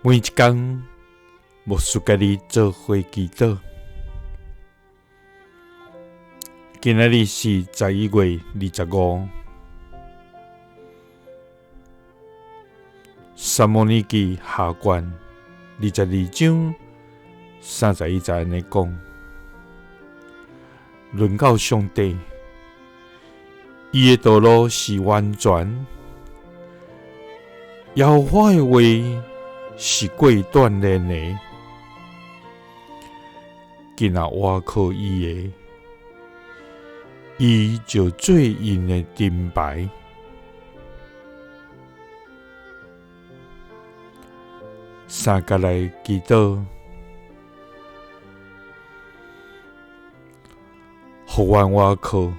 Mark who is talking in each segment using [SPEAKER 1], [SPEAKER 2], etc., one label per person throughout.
[SPEAKER 1] 每一工，牧師佮你做伙祈禱。今仔日是11月25，撒母耳記下卷22章31節按呢講：論到上帝，伊的道路是完全，耶和華的話是過鍛煉的，囝若倚靠伊的，伊就做𪜶的盾牌。三佮來祈禱，予阮倚靠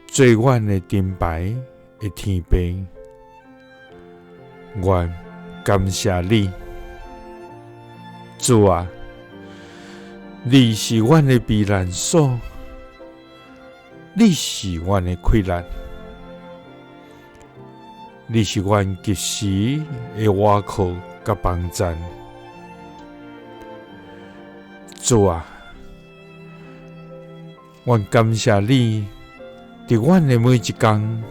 [SPEAKER 1] 做阮的盾牌的天父，阮感謝你，主啊，你是阮的避難所，你是阮的氣力，你是阮及時的倚靠佮幫贊。主啊，阮感謝你，佇阮的每一工，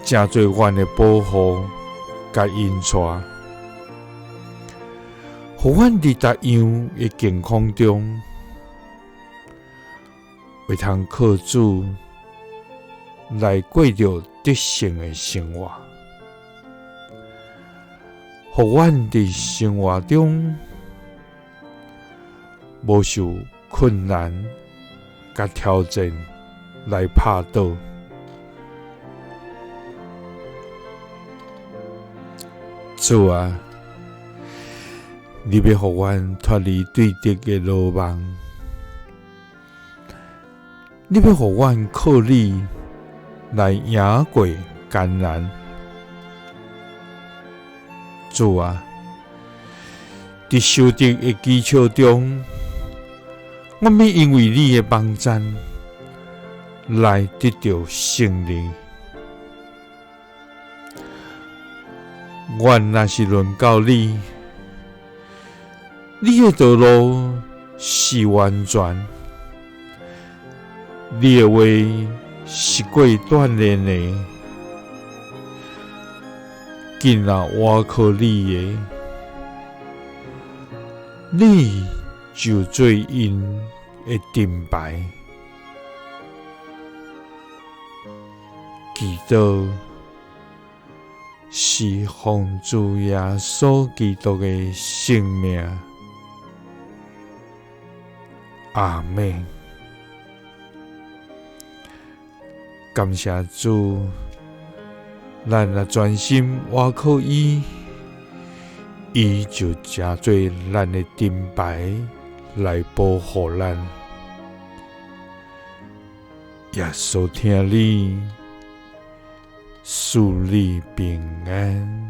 [SPEAKER 1] 成做阮的保護佮引帶，予阮佇逐樣的境況中，會通靠主來過著得勝的生活，予阮佇生活中無受困難佮挑戰來拍倒。主啊，你欲予阮脫離對敵的羅網，你欲予阮靠你來贏過艱難。主啊，佇仇敵的譏笑中，阮欲因為你的幫贊來得著勝利。阮若是論到你，你的道路是完全，你的話是過鍛煉的，囝若倚靠你的，你就做𪜶的盾牌。祈禱是奉主耶穌基督的聖名，阿們。感謝主，咱若專心倚靠伊，伊就成做咱的盾牌來保護咱。耶穌疼你，賜你平安。